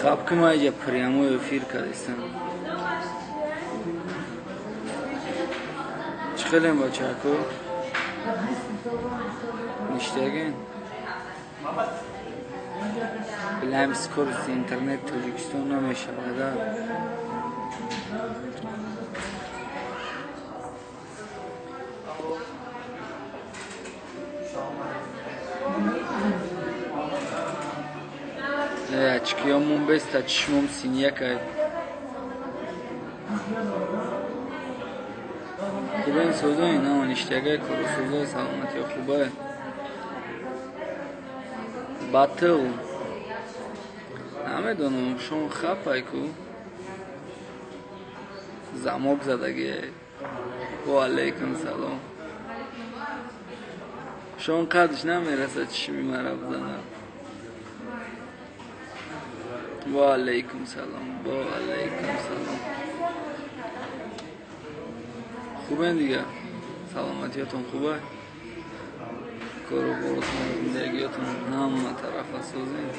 Хаб ки ма иҷа прямой эфир кардистам. Чӣ хелем, бачако? Ништаген? Билаем, скорости интернет Тоҷикистон намешавада. Очкиёмон беста, чишмом синякай. Хубен, созои намо, ништягай, корусозои, саломатиё хубай. Батл намедонам, шон хапай ку замок задагиай. Ва алайкум салом. Шон қадш намерасад чишми мара бизанад. Ва алайкум салом, ва алайкум салом. Хубен дига, саломатиётон хубай, кору боротон, зиндагиётон ҳама тарафа созем.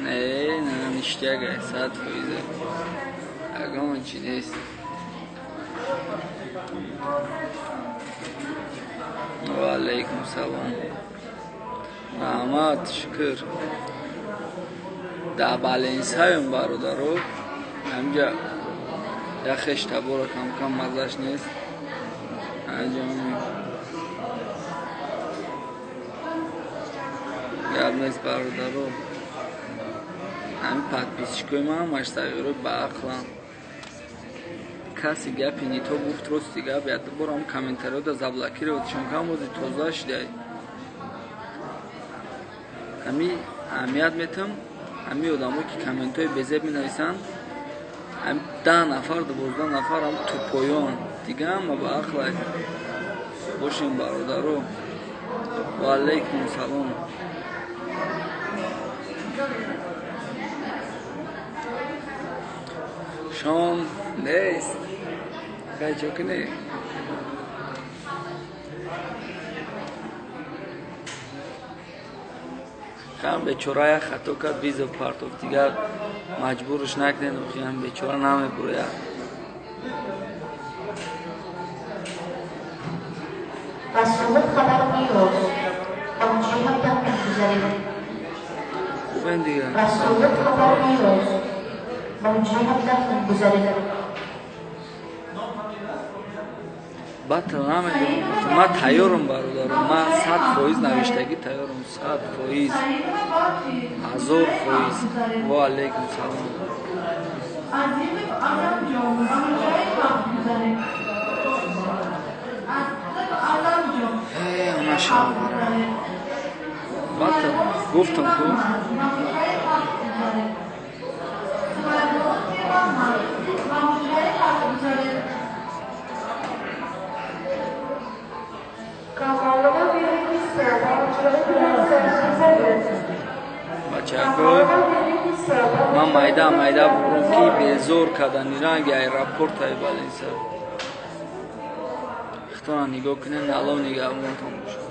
Не, не, ништягай, 100%, ягон чи нест. Ва алайкум салом, раҳмат, шукр. Дар баленсаем, бародаро, ҳамҷа як хеш табора камкам маззаш нест. Анҷоми гап нест, бародаро. Ҳамин подписчикои ман ҳамаш сағирои баақланд. Каси гапи нито гуфт, рости гап, як бор ҳам комментариёда заблокировать шон кам, ози тоза шидай. Ҳами аҳамият метам, ҳами одамое ки комментҳои безеб менависанд, ҳами 10 нафар, 12 нафар ҳам тупоён, дига ҳама ба ақлай. Бошем, бародаро. Ва алайкум салом. Шом нест, хай чо кунӣ? Хам бечора як хато кард, визов партов, дигар маҷбурш накунед, охиам бечора намебурояд. Расулов хабар меёфт. Ончо мегузарем. Хубен дига. Расулов хабар меёфт. Ончо мегузарем. Батл намедонам, ман тайёрам, бародаро, ман 100% навиштагӣ тайёрам, 100%, 1000%. Ва алайкум салом. Нашавара батл гуфтам ку. Бачако, ман майда майда бурум ки безор кардани ранги аэропортай Баленса. Хитона нигоҳ кунед, алло нигаҳбонтон бошад.